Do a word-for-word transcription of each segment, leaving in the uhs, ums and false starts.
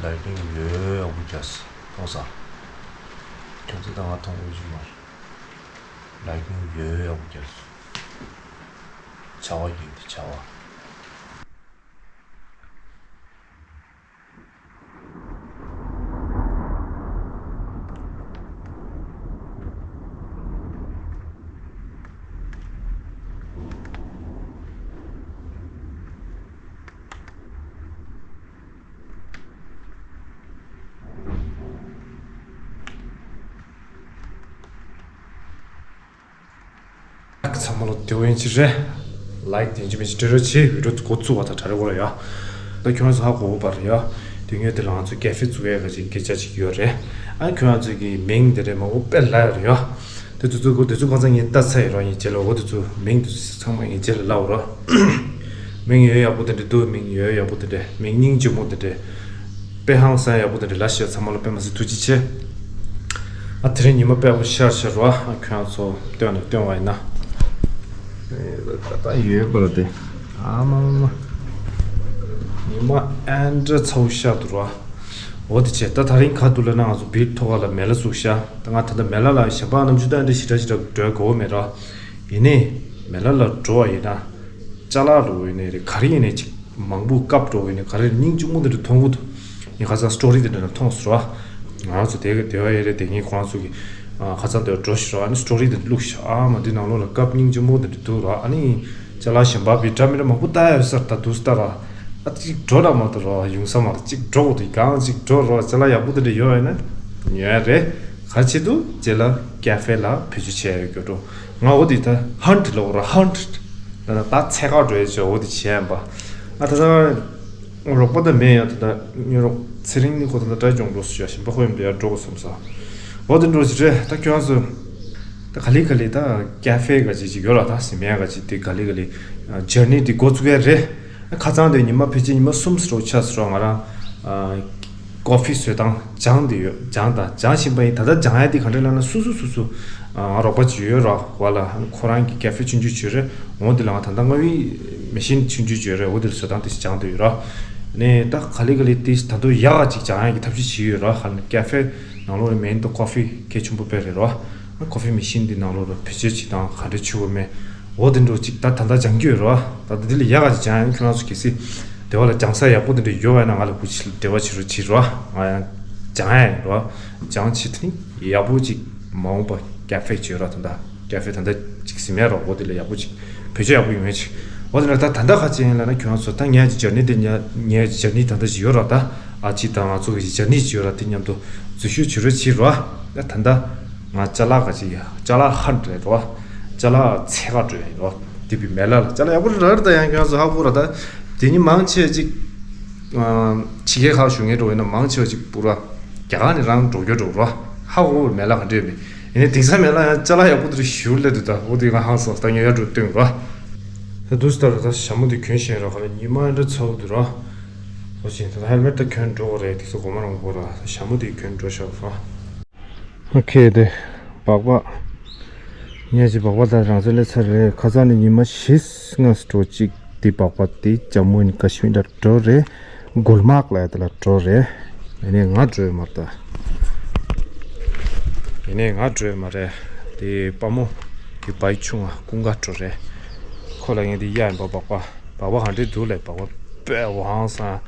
ལའི་ཊིང་ཡོད་ཡག་པོ་རྒྱག་སོང་། མཐོང་སོང་། ཁྱོད་ཚོ་དང་ང་མཐོང་དགོས་ཀྱི་མ་རེད། ལའི་ཊིང་ཡོད་ཡག་པོ་རྒྱག་སོང་། བྱ་བ་ཡིན་འདི་བྱ་བ། ཚང་མ་ལ་དེ་བོ་ཡིན་གྱི་རེད། ལའིཀ་དེ་འཇི་མི་འཇི་སྤྲད་རོགས་བྱེད། བི་ཌིའོ་འགོ་བཙུགས་པ་དང་གྲ་རེ་བོ་ལ་ཡ། ད་ཁྱོད་ཚོ་ཧ་གོ་བ་རེད་ཡ། དེ་ངས་དེ་ལ་ང་ཚོ་ཀེ་ཧྥེ་བཙུགས་ཡས་ག་ཅིག་སྐད་ཆ་ཅིག་ཡོད་རེད། ཨ་ཁྱོད་ཚོ་གི་མིང་དེ་རེད་མ་འོ་དཔེ་ལ་ཡོད་རེད་ཡ། དེ་དུས་ཚོད་གོ་དེ་ཚོ་གང་ཚང་ངས་ལྟ་ཚར་ཡོད་ར། ཡིན་རྗེས་ལ་འོ་དེ་ཚོ་མིང་དེ་ཚོ་ཚང་མ་ངས་རྗེས་ལ་ལབ་ར། མིང་ཡོད་ཡག་པོ་དེ་འདྲ་འདུག་མིང་ཡོད་ཡག་པོ་དེ་འདྲ། མིང་སྙིང་རྗེ་མོ་དེ་འདྲ། དཔེ་ཧང་སང་ཡག་པོ་དེ་འདྲ་ལ་ཤ། ཚང་མ་ལ་དཔེ་མ་སྲིད་ཐུགས་རྗེ་ཆེ། ཨ་དེ་རིང་ཉི་མ་དཔེ་ཡག་པོ་ཤར་ཤར་རོ། ཨ་ཁྱོད་ཚོ་སྟོན་ནས་སྟོན་བ་ཡིན་ན། ད་ཡོད་པ་ལ་དེ། ཨ་མ་མ་མ། ཉི་མ་ཨེ་འདྲ་ཚ་བོ་ཤར་འདུག་རོ། འོ་དེ་བྱས་ད་དེ་རིང་ག་འདུག་ལབ་ན་ང་ཚོ་བིར་ཐོག་ཁ་ལ་མེ་ལ་བཙུགས་ཤག་ད་ང་ད་ལྟ་མེ་ལ་ལ་ཞལ་པར་ནམ་རྒྱུན་ད་འདྲ་ཞེ་དྲག་ཞེ་དྲག་འགྲོ་དགོས་མེད་ར། ཡིན་ནའི་མེ་ལ་ལ་འགྲོ་བ་ཡིན་ན། ཅ་ལག་རུ་ཡིན་ནའི་རེད། ག་རེ་ཡིན་ནའི་ཅིག་མང་པོ་བཀབ་འགྲོ་ཡིན་ནའི་ག་རེ་སྙིང་རྗེ་མོ་དེ་འདྲ་མཐོང་གི་འདུག་ངས་ཁ་སང་སི་ཊོ་རི་དེ་འདྲ་ནང་མཐོང་སོང་ར། ང་རང་ཚོ་དེ་ག་དེ་བ་ཡེ་རེད། དེ་ངས་ཁོ་རང་ཚོ་གི་ཨ་ཁ་སང་དེ་བ་འགྲོ་ཤི་ར། ཨ་ནི་སི་ཊོ་རི་དེ་འདྲ་བླུགས་ཤི་ར། ཨ་མ་འདི་ནང་ལོགས་ལ་བཀབ་སྙིང་རྗེ་མོ་དེ་འདྲ་འདུག་ར། ཨ་ནི་ཅ་ལག་གཞན་པ་བི་འདྲ་མི་འདྲ་མང་པོ་ལྟ་ཡ་ཡོད་ས་རེད། ད་འདུག་སེ་ལྟ་ར། ཨ་ཅིག་འགྲོ་ར་མ་གཏོགས་ར་ཡོང་ས་མ་རེད། ཅིག་འགྲོ་དགོས་འདུག་གང་ཅིག་འགྲོ་ར། ཅ་ལག་ཡག་པོ་དེ་འདྲ་ཡོད་ཡ་ན་ཉོ་ཡ་རེད། ག་ཆེད་དུ་རྗེས་ལ་ཀེ་ཧྥེ་ལ་བེད་སྤྱོད་བྱས་ཡོད་རྒྱུ་འགྲོ། ང་འོ་དེ་ད་ཧན་ཊི་ལབ་ར། ཧན་ཊི་ད་ད་ད་འཚོལ་ག་འགྲོ་ཡ་ཅིག་འོ་དེ་བྱས་ཡིན་པ། ཨ་ད་ད་རོགས་པ་ད་མེད་ཡ། ད་ད་ཉོ་རོགས་ཚེ་རིང་ནི་ཁོ་ད་ད་དྲ་སྦྱོང་འགྲོ་སུ་ཡ་ཞིམ་པ་ཁོ་ཡོང་དུ་ཡ་འགྲོ་དགོས་བསམ་ས། འོ་དེ་འགྲོ་ཅི་རེད། ད་ཁྱོད་ཚོ་ད་ག་ལེ་ག་ལེ་ད་ཀེ་ཧྥེ་ག་ཅིག་ཅིག་ཡོད་ར། ད་སི་མེ་ག་ཅིག་དེ་ག་ལེ་ག་ལེ་ཇར་ནི་དེ་འགོ་བཙུགས་ཡ་རེད། ཁ་སང་དེ་ཉི་མ་ཕལ་ཆེར་ཉི་མ་གསུམ་ཙམ་ཆགས་སོང་ར། ང་རང་ཀོ་ཧྥི་བཟོ་སྟངས་སྦྱངས་བསྡད་ཡོད། སྦྱངས་དང་སྦྱང་བཞིན་པ་ཡིན། ད་ལྟ་སྦྱང་ཡ་དེ་ག་འདྲ་ལབ་ན་སོ་སོ་སོ་སོ་ང་རོགས་པ་ཅིག་ཡོད་ར། བ་ལ་ཁོ་རང་གི་ཀེ་ཧྥེ་ཆུང་ཆུང་ཅིག་ཡོད་རེད། འོ་དེ་ལ་ང་ད་ལྟ་ང་བི་མེ་ཤིན་ཆུང་ཆུང་ཅིག་ཡོད་རེད། འོ་དེ་ལ་བཟོ་སྟངས་དེ་སྦྱངས་བསྡད་ཡོད་ར། ནས་ད་ག་ལེ་ག་ལེ་དེ་ད་དུང་ཡག་ག་ཅིག་སྦྱང་ཡ་གི་ཐབས་ཤེས་བྱེད་ཡོད་ར། ཧ་ལམ་ཀེ་ཧྥེ་ནང་ལོགས་ལ་མེ་ཡིན་ད་ཀོ་ཧྥི་གལ་ཆེན་པོ་དཔེ་རེད་ར། ཀོ་ཧྥི་མེ་ཤིན་དེ་ནང་ལོགས་ལ་བེད་སྤྱོད་བྱེད་སྟངས་ག་འདྲ་བྱེད་དགོས་མེད། འོ་དེ་འདྲ་ཅིག་ད་ད་ལྟ་སྦྱང་རྒྱུ་ཡོད་ར། ད་ལྟ་འདི་ལས་ཡག་ག་ཅིག་སྦྱང་ཡ། ཁྱོད་རང་ཚོ་གལ་སྲིད་དེ་བ་ལ་སྦྱང་ས་ཡག་པོ་དེ་འདྲ་ཡོད་པ་ཡིན་ན་ང་ལ་སྐུ་མཁྱེན་འབྲེལ་བ་བྱེད་རོགས་བྱེད་ར། ང་ཡང་སྦྱང་ཡ་ཡིན་ར། སྦྱང་བྱེད་དེ་ནི་ཡག་པོ་ཅིག་མ་འོངས་པ་ཀེ་ཧྥེ་བྱེད་ར། ད་ལྟ་ཀེ་ཧྥེ་ད་ལྟ་ཅིག་ཟིན་མེད་ར། འོ་དེ་ལས་ཡག་པོ་ཅིག་བེད་སྤྱོད་ཡག་པོ་ཡོང་ཡ་ཅིག་འོ་དེ་འདྲ་ད་ད་ལྟ་ག་ཅིག་ཡིན་ལབ་ན་ཁྱོད་རང་ཚོ་ད་ངས་ཅིག་ཇར་ནི་དེ་ཉ་ངས་ཇར་ནི་ད་ལྟ་ཅིག་ཡོད་ར། ད་ཨ་ཅིག་ད་ང་ཚོ་གི་ཇར་ནི་ཅིག་ཡོད་ར། དེ་མཉམ་དུ་འཛུལ་ཞུགས་བྱེད་རོགས་བྱེད་ར། ད་ད་ལྟ་ང་ཅ་ལག་ག་ཅིག་ཡ་ཅ་ལག་ཧན་ཊི་རེད་ར། ཅ་ལག་འཚོལ་ག་འགྲོ་ཡ་ཡིན་ར། དེ་བི་མེ་ལ་ལ་ཅ་ལག་ཡག་པོ་རེད་ར། ད་ཡང་ཁྱོད་ཚོ་ཧ་གོ་ར། ད་དེ་ཉིན་མང་ཆེ་ཅིག་ཕྱི་རྒྱལ་ཁག་བཞུགས་མཁན་འགྲོ་ཡིན་ན་མང་ཆེ་བ་ཅིག་པུ་ར་རྒྱ་གར་ནས་རང་འགྲོ་རྒྱུ་འགྲོ་ར། ཧ་གོ་མེ་ལ་ག་འདྲས་མེད། ཡིན་ནའི་དེང་སང་མེ་ལ་ཡང་ཅ་ལག་ཡག་པོ་དེ་ཞུ་སླེབས་འདུག་ད་འོ་དེ་ང་ཧང་སང་ད་ཉོ་ཡ་འགྲོ་སྟོན་ར། ད་དུས་ལྟར་ད་ཞྭ་མོ་དེ་གྱོན་བཞིན་ར། ཁ་ལ་ཉི་མ་འདྲ་ཚ་བོ་འདུག་ར། འོ་ཞིག་ད་ཧེལ་མེ་ཊི་ད་གྱོན་འགྲོ་གི་རེད། དེ་ཚོ་གོ་མ་རང་གོ་ར། ཞྭ་མོ་དེ་གྱོན་འགྲོ་ཤག་ར། ཨོ་ཁེ། དེ་སྦག་སྦག་ངས་ཅིག་སྦག་སྦག་ད་རང་ཚོ་ལས་ཚར་རེད། ཁ་སང་ནས་ཉི་མ་བཞི་ལྔ་འགྲོ་གཅིག་དེ་སྦག་སྦག་དེ་ཇམ་མུ་ཨེན་ཀ་ཤི་མིར་ལ་འགྲོ་རེད། གུལ་མག་ལ་ཡ་དེ་ལ་འགྲོ་རེད། ཡིན་ནའི་ང་འགྲོ་ཡོད་མ་རེད་ད། ཡིན་ནའི་ང་འགྲོ་ཡོད་མ་རེད། དེ་དཔའ་མོ་གི་བའི་ཆུང་ང་ཀུན་དགའ་འགྲོ་རེད། ཁོ་ལ་ངས་དེ་གཡར་ཡིན་པ། སྦག་སྦག་སྦག་སྦག་ག་འདྲས་འདུག་ལབ། སྦག་སྦག་དཔེ་ཝང་སང་།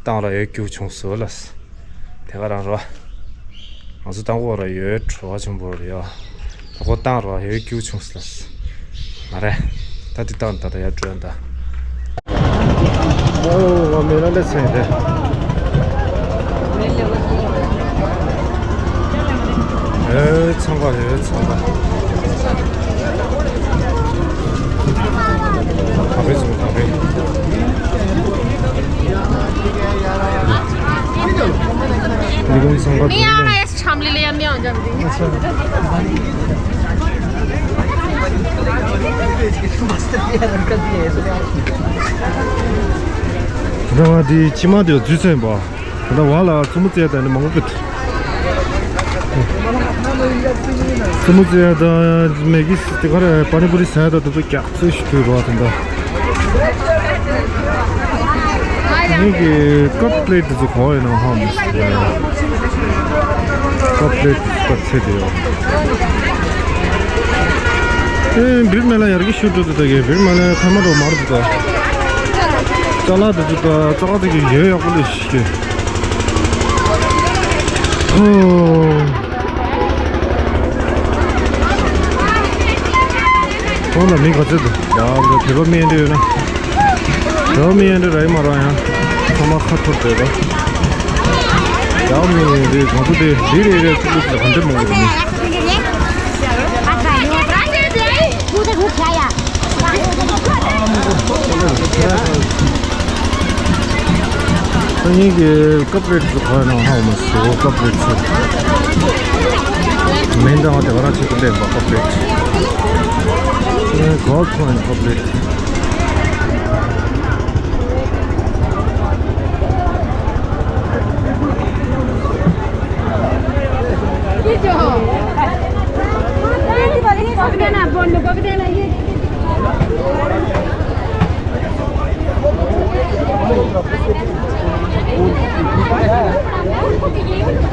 བཏང་ར་ཡོད་རྒྱུ་བྱུང་སོང་ལ། དེ་ག་རང་རོ། ང་ཚོ་བཏང་གོ་ར་ཡོད་བྲོ་བ་ཆེན་པོ་རེད་ཡ། ད་ཁོ་བཏང་ར་ཡོད་རྒྱུ་བྱུང་སོང་ལ། མ་རེད། ད་དེ་བཏང་ད་ད་ཡར་འགྲོ་ཡ་ད། ཨོ་བ་མེ་ལ་ལེ་ཚན་རེད། ཨེ་ཚང་པ་རེད་ཚང་པ། ད་རེས་སོང་ད་རེས། འདི་ཀུན་ཚང་པ་དེ་རེད། རེ་བ་འདི་ཕྱི་མ་དེ་འཛུལ་ཚན་པ། ད་ལྟ་བ་ལ་རྩེད་མོ་རྩེ་ཡ་དང་ནི་མང་པོ་ཕུད། རྩེད་མོ་རྩེ་ཡ་དང་མེ་གི་དེ་ག་རེ་པ་ནི་པུ་རི་ཟ་ཡ་དང་དེ་ཚོ་རྒྱག་རྩེད་ཞུ་དུས་རོ་དེ་འདྲ། ངེད་ཀྱི་ཀབ་པི་ལེཊ་དེ་ཚོ་ག་པར་ཡོད་ན་ཧ་མ་སོང་། ཀབ་པི་ལེཊ་དེ་ཚོ་ཚད་དེ་ཡོད། ཨེ་བིར་མེ་ལ་ཡར་གི་ཤུ་ཏུ་ཏུ་ཏུ་གི་བིར་མེ་ལ་ཁ་མ་རོ་མར་ཏུ་ཏུ། ཅ་ལག་དེ་ཚོ་ད་ཅ་ལག་དེ་གི་ཡོད་ཡག་པོ་ལས་ཤིག་གི། ཧོ། ཁོང་ལ་མི་ག་ཚོད་འདུག་ཡ། བོད་པ་མི་འདྲ་ཡོད་ན། བོད་པ་མི་འདྲ་ར་ཡི་མ་ར་ཡང་། ཚང་མ་ཁ་འཐོར་བསྡད་པ། ཡ་མི་འདི་ང་ཚོ་དེ་འདི་རེ་རེ་ཚུགས་ཚུགས་ག་འདྲ་མང་པོ་འདུག་ནི། ད་ངེད་ཀྱི་ཀབ་པི་ལེཊ་ཚོ་ག་ནང་ཧ་མ་སོ། ཀབ་པི་ལེཊ་ཚོ། མེ་འདང་བ་དེ་ག་རང་ཆེད་དུ་ལེན་པ་ཀབ་པི་ལེཊ། ཨེ་གོལ་ཕོན་ཀབ་པི་ལེཊ།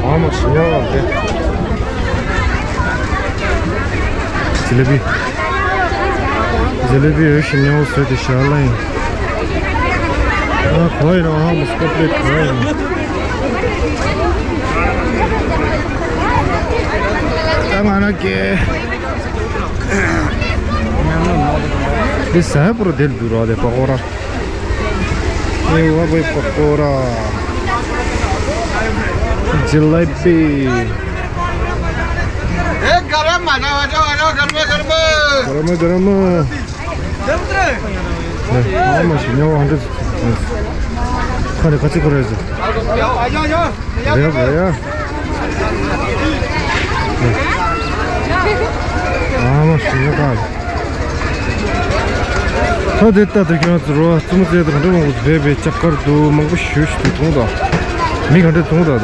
ཨ་མ་ཞི་མྱང་ལ་དེ། ཇི་ལེ་བི། ཇི་ལེ་བི་འོ་ཞི་མྱང་བཟོས་ཏེ་ཞར་ལ་ཡིན། ཨ་གོ་ཡི་རང་ཧ་མ་སྐོར་པོ་གོ་ཡི་རང་། ད་ང་ན་ཀེ། འདི་ཟ་པོ་ར་དེར་འདུག་ར་དེ་པ་ཀོ་ར། ཨེ་བ་བའི་པ་ཀོ་ར། ཇི་ལེ་བི། ཨེ་ག་ར་མ་ན་བ་ཅོ་བ་ཅོ་ག་ར་མ་ག་ར་མ། ག་ར་མ་ག་ར་མ། ཨ་མ་ཞི་མྱང་བ་འདྲ། ཁ་ནས་ཁ་ཚིག་ཁོ་རེ་ཟེར། རེད་རེད་ཡ། ཨ་མ་ཞི་མྱང་ག། ད་དེ་ལྟ་དུས་ཁྱོད་ཚོ་རོ་རྩེད་མོ་རྩེ་དང་འདྲ་མང་པོ་རེད་པས། ལྕགས་མཁར་འདུག་མང་པོ་ཞུ་ཞུ་དུས་མཐོང་དང་། མི་ག་འདྲ་མཐོང་དང་ད།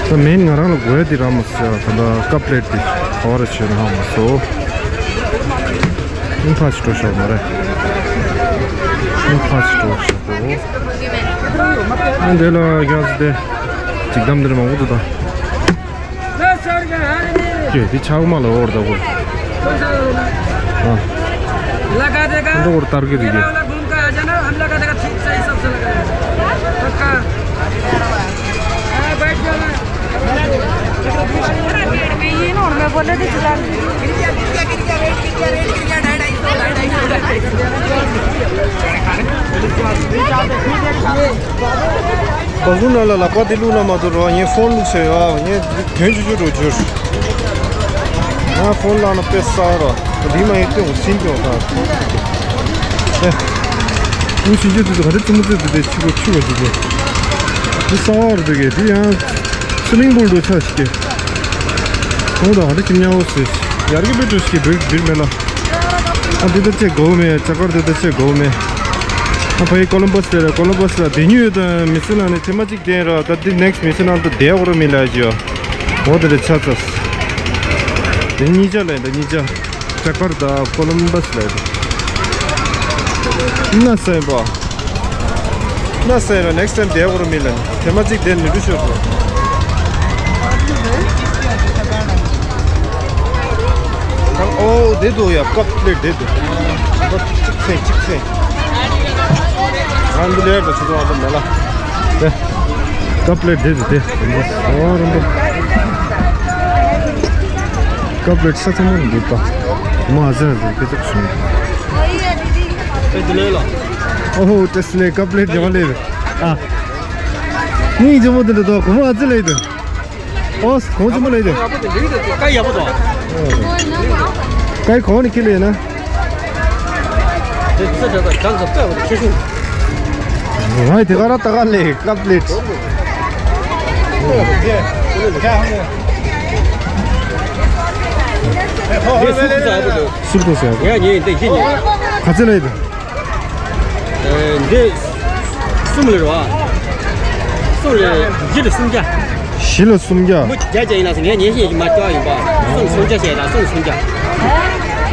ད་མེན་ང་རང་ལ་དགོས་ཡ་དེ་རང་མ་ཟེར་ད་ལྟ་ཀབ་པི་ལེཊ་དེ་ག་བ་ར་བྱོས་ན་ཧ་མ་སོ། ཨིན་ཕ་ཅི་འགྲོ་ཤོག་མ་རེད། ཨིན་ཕ་ཅི་འགྲོ་ཤོག་གོ། ཨ་འདི་ལ་རྒྱ་སི་དེ་ཅིག་དམ་འདིར་མང་པོ་འདུག་ད། ཀྱེ་དེ་ཆག་མ་ལ་འོར་ད་གོ། ཨ། लगा देगा འགྲོ་འོར་ལྟར་གི་རེད་ཀྱེ། घूम कर आ जाना, हम लगा देगा, ठीक सही सबसे लगा देगा। पक्का। हाँ, बैठ जाओ ना। ये ना, और मैं बोले थे, चला। བ་སྤུ་ནང་ལ་ལག་པ་དེ་བླུགས་ན་མ་གཏོགས་རོ། ངས་ཕོན་བླུགས་བྱས་ཡོད། ངས་དོན་ཆུ་ཆུ་འགྲོ་རྒྱུར། ང་ཕོན་བླངས་ན་དཔེ་གསར་རོ། འདི་མ་ཡིན་སྟོན་གོ་སིན་ཀྱང་ད། ཨེ། ངུ་ཤིན་ཅི་དུ་དུ་ག་རེ་ཙི་མོ་ཙི་དུ་དེ་ཆུ་གོ་ཆུ་གོ་ཅི་གོ། འདི་གསར་རེད་གི། འདི་ཡང་སི་མིང་པུལ་འགྲོ་ཆ་ཞིག་གི། ཁོང་དང་ག་རེ་ཁྱིམ་ཉག་འོ་སི། ཡར་གི་བེ་ཏྲུ་ཞིག་གི་བིར་བིར་མེ་ལ། ཨ་འདི་ད་ཅེ་གོ་མེ། ཅ་ཀར་འདི་ད་ཅེ་གོ་མེ། ཨ་ཕ་ཡི་ཀོ་ལམ་བྷ་སི་དེ་ར། ཀོ་ལམ་བྷ་སི་ལ་དེ་ཉུས་དང་མི་སི་ལ་ནི་ཐེ་མ་ཅིག་དེ་ར། ད་འདི་ནེག་སི་མི་སི་ནང་དུ་བསྡད་འོ་ར་མི་ལ་ཅི་ཡོ། འོ་དེ་ར་ཆ་ཚ། དེ་གཉིས་ཆ་ལ་ཡིན་ད་གཉིས་ཆ། ཅ་ཀར་ད་ཀོ་ལམ་བྷ་སི་ལ་ཡིན། ན་སེ་བ། ན་སེ་ར་ནེག་སི་ཊེམ་དེ་འོ་ར་མི་ལ་ནི་ཐེ་མ་ཅིག་དེ་ནི་རུ་ཤོར་རོ། ཨོ་དེ་དུ་ཡ་ཀབ་པི་ལེཊ་དེ་དུ། ཅིག་ཚེ་ཅིག་ཚེ། ང་འདི་ལེར་དུ་ཆུ་ཚོད་ཨ་དུ་མེ་ལ། དེ། ཀབ་པི་ལེཊ་དེ་དེ་དེ། ཨོ་རོ་འདུག་ཀབ་པི་ལེཊ་ས་ཚང་མ་འདུག་ད། མ་ཟ་ཟ་ཀི་ཙག་སུ། ཨོ་ཧོ་ཏེ་སི་ལེ་ཀབ་པི་ལེཊ་ཡོང་ལེ། ཨ། ནི་ཇོ་མོ་དེ་འདྲ་དོ་གོ་མ་ཨ་ཙི་ལེ་དུ། ཨོ་གོང་ཆེན་མོ་ལེ་དུ། ཀ་ཡ་པོ་དོ། ཀའི་གོང་ནི་ཁི་ལེ་ན། ང་དེ་ག་ར་ད་ག་ལེ་ཀབ་པི་ལེཊ། སུབ་ཏུ་ཟ་ཡ། ག་ཚོད་ལེ་དུ། འདི་གསུམ་ལེ་རོ། གསུམ་ལེ་བཞི་ལ་སུམ་བརྒྱ། བཞི་ལ་སུམ་བརྒྱ། མི་བརྒྱ་བརྒྱ་ཡིན་ན་ཟེར། ངས་ཉན་ཤེས་ཀྱི་མ་སྐྱོ་ཡིན་པ། གསུམ་སུམ་བརྒྱ་བྱས་ན་གསུམ་སུམ་བརྒྱ།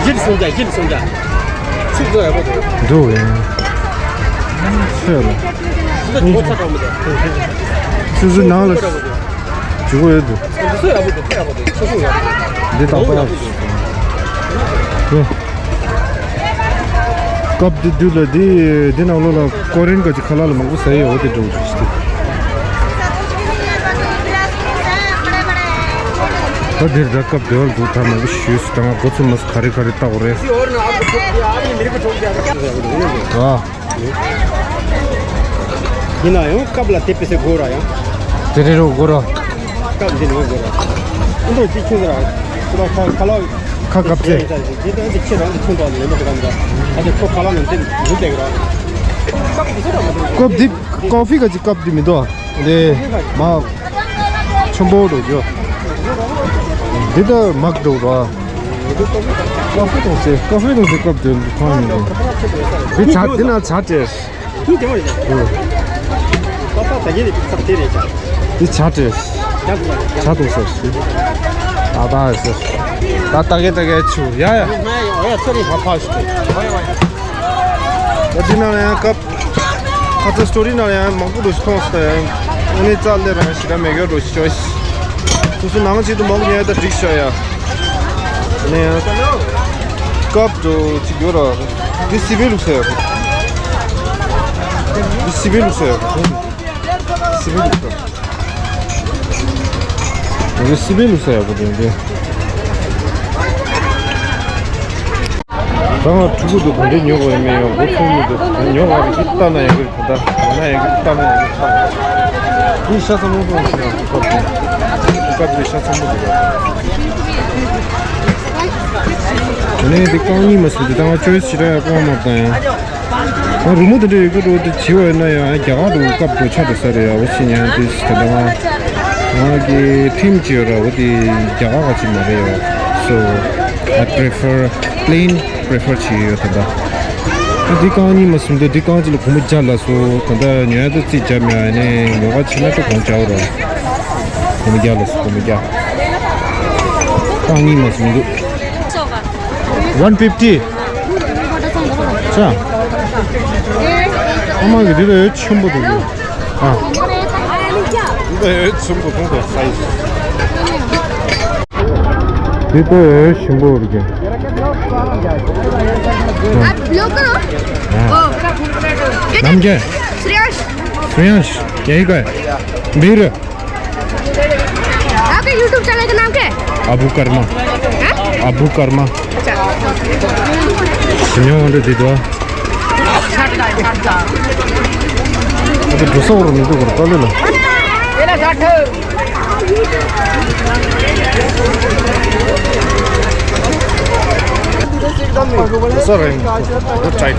བཞི་ལ་སུམ་བརྒྱ། བཞི་ལ་སུམ་བརྒྱ། ཚིག་ཚོ་ཡག་པོ་འདུག་འདུག་ཡིན། ཆེ་ལ། ཆུ་ཚོད་ནང་ལ་འཇུག་གི་ཡོད་འདུག་འདི་དང་པོ་ཡག་པོ་འདུག་སྐབས་འདི་དུས་ལ་འདི་འདི་ནང་ལོགས་ལ་ཀོ་རེན་ག་ཅིག་ཁ་ལག་ལ་མང་པོ་ཟ་ཡི་འོ་དེ་འགྲོ་འདུག་ཞིག་ད་འདིར་ད་སྐབས་འདི་བར་འདུག་ད་མང་པོ་ཞུས་སུ་ད་ང་འགོ་ཚུགས་མ་སུ་ག་རེ་ག་རེ་བལྟ་དགོས་རེད། ཨ། ཡིན་ན་ཡང་སྐབས་ལ་དེ་དཔེ་སེ་དགོས་ར་ཡང་། དེ་རེ་རོ་དགོས་ར། སྐབས་འདི་ནང་དགོས་ར། ཨ་འདྲ་ཅིག་ཁྱོད་ར། ཁ་ཁ་ལག་ཁ་བཀབ་ཚེ། དེ་ལྟར་འདི་ཁྱེད་རང་གི་ཁྱོད་ར་ལེན་པ་དེ་གམ་ར། ཨ་ཅེ་ཁོ་ཁ་ལག་ནང་དེ་འདུག་དེ་ར། སྐབས་འདི་ཚོ་ར་མ་དེ་ར། སྐབས་འདི་ཀོ་ཧྥི་ག་ཅིག་སྐབས་འདི་མི་འདུག་ཨ། འདི་མ། ཆུན་པོ་འགྲོ་རྒྱུ། འདི་ལྟར་མག་འགྲོ་ར། ཀ་ཧྥེ་གཏོང་སའི་ཀ་ཧྥེ་གཏོང་སའི་སྐབས་དེ་མཐོང་ཡོང་། འདི་ཇ་འདི་ན་ཇ་སྤྲད། འདི་ཇ་སྤྲད། ཇ་གཏོང་ས་རེད། ད་ད་ཟེར། ད་ད་གེ་ད་གེ་ཆུ་ཡ་ཡ། ད་འདི་ན་ཡང་སྐབས། ཁ་ཚ་སི་ཊོ་རི་ནང་ཡང་མང་པོ་འགྲོ་ཞིག་མཐོང་སོང་ཡང་། དངོས་གནས་རྩ་ལས་རང་ཞེ་དྲག་མེད་མཁན་འགྲོ་ཞིག་བྱོས། སོ་སོ་ནང་ཆེད་དུ་མང་པོ་ཉལ་ད་འགྲིག་ཤག་ཡ། ནས་ཡང་སྐབས་འགྲོ་ཅིག་ཡོད་ར། འདི་སི་པན་ལུགས་ས་ཡ། འདི་སི་པན་ལུགས་ས་ཡ། སི་པན་ལུགས་ས། འདི་སི་པན་ལུགས་ས་ཡ་པོ་དེ་འདི། ད་ང་ཕྲུ་གུ་འདུག་ག་འདྲས་ཉོ་དགོས་ཡོད་མེད་ཡོད་མགོ་ཚོད་མི་འདུག་ཉོ་བ་རེ་ཞིག་ལྟ་ན་ཡང་གི་རེད། ད་ལྟ་ང་ན་ཡང་གི་ལྟ་ན་ཡང་གི་ལྟ་ན་འདི་ཤ་ཚ་མོ་གཏོང་ཞིག་ཡང་ཁོ་ཁོ་ཁོ་ཁོ་ཤ་ཚ་མོ་འདུག་ཡ། དེ་ནས་འདི་རྐང་གཉིས་མ་ཟིན་འདི་ད་ང་ཅོ་ཡིས་ཞེ་དྲག་ཡག་པོ་མ་བཏང་ཡང་། ང་རི་མོ་དེ་འདྲ་ཡོད་ཀྱི་འགྲོ་དེ་བྱི་བ་ཡིན་ན་ཡང་རྒྱ་གར་དུ་སྐབས་དུ་ཆ་དུ་ས་རེད་ཡ། འོ་ཤི་ཉན་དེ་ཞིག་ད་ང་ང་གི་ཁྲིམས་ཅི་ཡོད་ར་འོ་དེ་རྒྱ་གར་ག་ཅིག་མ་རེད་ཡ། So I prefer plain prefer བྱེད་ཡོད་ད་ལྟ། ཨ་འདི་རྐང་གཉིས་མ་ཟིན་འདུག་འདི་རྐང་གཅིག་ལ་སྒོར་མོ་བརྒྱ་ལ་སོ། ད་ལྟ་ཉོ་ཡ་ད་རྩིས་བརྒྱབ་མེད་ཨ་ནི་ཉོ་ག་ཕྱིན་ན་ད་སྒོར་བརྒྱ་ར། སྒོར་མོ་བརྒྱ་ལ་སོ་སྒོར་མོ་བརྒྱ། རྐང་གཉིས་མ་ཟིན་འདུག One fifty. ཆ། ཨ་མ་གི་འདི་ལ་ཡོད་ཆེན་པོ་འདུག་ཨ། འདི་ལ་ཡོད་ཆེན་པོ་འདུག་ད་སའི་ཛི། འདི་ལ་ཡོད་ཆེན་པོ་འདུག་ཨ། ལམ་རྒྱལ། སུ་རེད། སུ་རེད། ཡ་ཡི་ག་འདི་རེད། आपके YouTube चैनल का नाम क्या है? अबू कर्मा। हाँ? अबू कर्मा। अच्छा। सुनियो, वहाँ पे दे दो। अबे दूसरा और नहीं तो करता ले लो। ये ना साठ। दूसरा रहे, बहुत टाइट।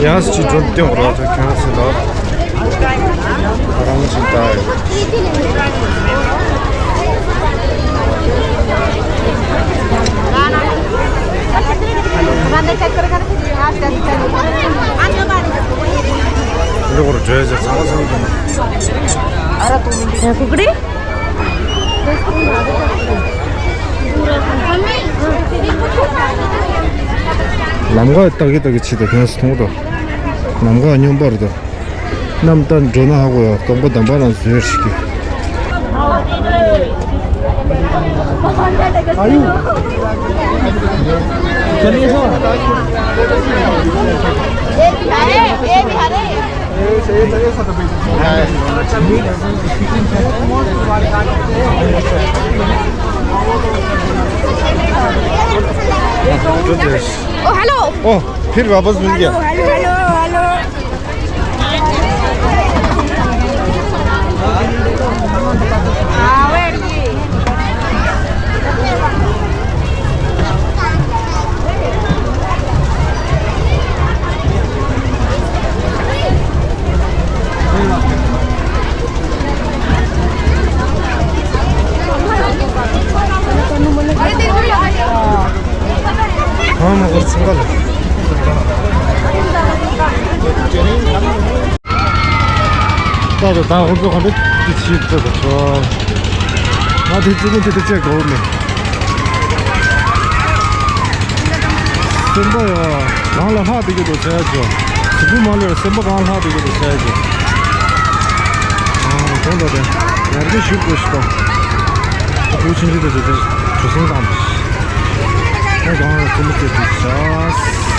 ཡང་སྤྱི་སྒྲོམ་སྟོན་རོགས་ཐུབ་ཁྱོད་སུ་ལ་ཁ་རང་ཅིག་ལྟ་ཡོད། འདི་སྐོར་བྲོས་ཚེ་ཚང་མ་ཚང་དུ། ཡ་ཁུ་ཀུ་རེ། ལམ་ཁ་ལྟ་གི་ལྟ་གི་ཕྱི་དང་ཁྱོད་སུ་མཐོང་དང་། ལམ་ཁ་སྙོམས་པར་དང་། གནམ་ལྟར་འགྲོ་ན་ཧ་གོ་ཡ། རྐང་པ་འདམ་པ་ལ་བཟོས་ཤིག་གི། ओ हेलो। ओ, फिर वापस मिल गया। Hello, hello, hello. ད་ད་ད་ཁོང་ཚོ་ག་འདྲ་ཅིག་བྱེད་ཚོད་ད་ཆོག་ང་དེ་ཙི་གུ་དེ་དེ་བྱེད་དགོས་མེད། སེམས་པ་ཡ། གང་ལ་ལྷག་བསྡད་ཀྱི་འདུག་བྱས་ཅོ། དེ་བུ་མ་ལོས་སེམས་པ་གང་ལྷག་བསྡད་ཀྱི་འདུག་བྱས་ཅོ། ཨ་གོང་དུ་དེ་ཡར་གི་ཞུ་དགོས་ཤི་ཏོ། ཨ་བུ་ཆུང་ཆུང་དེ་ཚོ་དེ་གྲུ་གཟིངས་བཏང་དེ། ཨ་གང་ལ་ཙི་མི་ཙི་དེ་བྱས།